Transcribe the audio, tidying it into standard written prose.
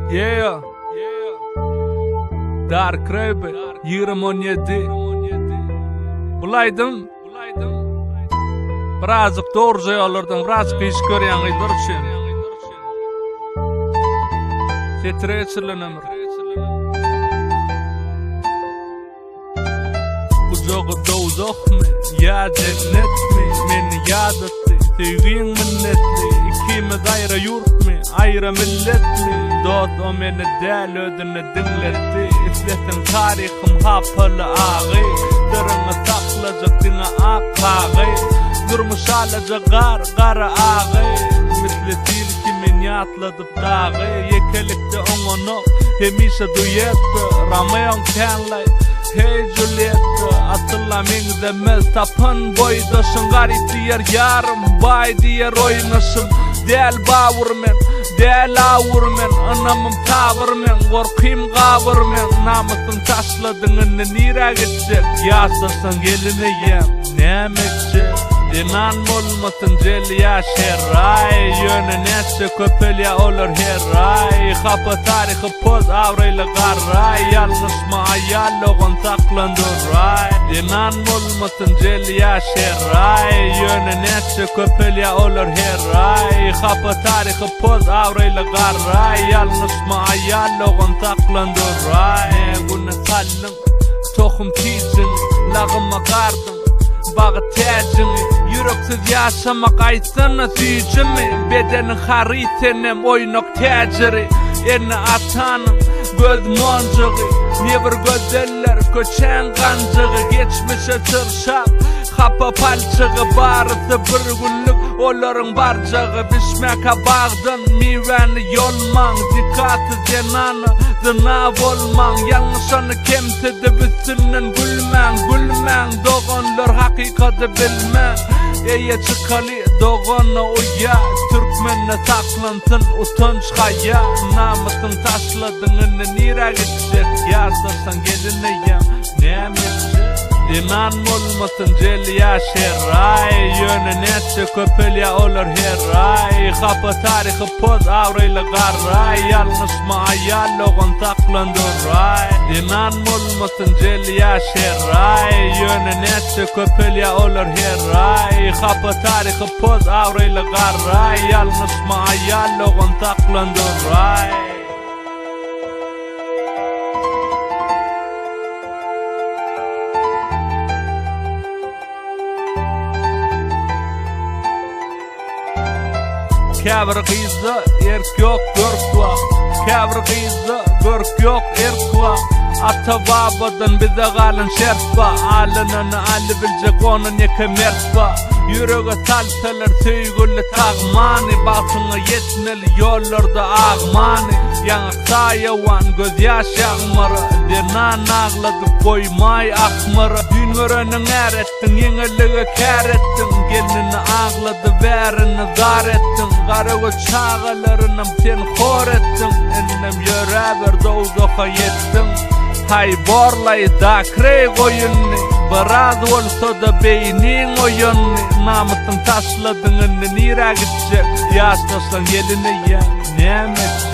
Yeah. Dark Rave 2017. Bul aýdym birazjyk dogruja ýollardan birazjyk iş görýän gyzlar üçin. Setire geçirilen ömür. Gujagy dowzahmy ýa jennetmi Meni ýadatdy söýgiň minnetli Ikimiz aýra ýurtmy aýra milletmi Dost o meni däl özüni diňletdi Isleseň taryhym hapaly agy Syryňy saklajak diňe ak kagy Durmuş alaja gar gara agy Misli sil kimin ýatladyp dagy Ýekelikde oňanok hemişe duetda Romeoň känlaý heý Julietta Asyla meňzemez tapan boýdaşyň Garyp diýer ýarym, baý diýer oýnaşym Däl babyr men, däl awur men Ynamym tabyr men, gorkym gabyr men Namysyn taşladyň indi nirä gitjek Ýaşasaň gelin eýýäm näme etjek Zenan bolmasyn jel ýa şerraý Ýöne nätse köpelýär olar her aý Hapa taryhy poz abraýly garraý Ýalňyşma aýal dogan saklan duraý Zenan bolmasyn jel ýa şerraý Ýöne nätse köpelýär olar her aý Hapa taryhy poz abraýly garraý Ýalňyşma aýal dogan saklan duraý Ne güne saldyň tohum tijiň Lagyma gardyň Bagy täjiňi Ýüreksiz ýaşamak aýtsana süýjümi Bedeniň haryt senem oýnak täjiri Ene atanyň göz monjugy Nebir gözeller köçäň ganjygy Geçmişe çyrşap hapa palçygy Barysy bir günlük olaryň barjagy Bişmäkä bagdan miwäni ýolmaň Zikasyz zenana zyna bolmaň Ýalňyşany kemsidip üstünden gülmäň Gülmäň doganlar hakykady bilmän Eýe çykaly dogana uýa Türkmende saklansyn utanç haýa Namysyň taşladyň indi nirä gitjek Ýaşasaň gelin eýýäm näme etjek Zenan bolmasyn jel ýa şerraý Ýöne nätse köpelýär olar her aý Hapa taryhy poz abraýly garraý Ýalňyşma aýal dogan saklan duraý Zenan bolmasyn jel ýa şerraý Ýöne nätse köpelýär olar her aý Hapa taryhy poz abraýly garraý Ýalňyşma aýal dogan saklan duraý. Käbir gyzda erk ýok görk bar Käbir gyzda görk ýok erk bar Ata babadan bize galan şert bar Alynany alybiljek ondan ýeke mert bar Ýürege salsalar söýgüli tagmany Bagtyňa ýetmeli ýollarda agmany Ýaňak saýawan gözýaş ýagmyry Zenan agladyp goýmaý ahmyry Düýn göreniň är etdiň ýeňillige kär etdiň Gelnini aglady bärini zar etdiň Garagöz çagalarynam sen hor etdiň Indem ýöräber dowzaha ýetdiň Haý borlaý dakreý goýunny Biraz bolsada beýniň oýandy Namysyň taşladyň indi nirä gitjek Ýaşdaşlaň gelin eýýäm näme etjek.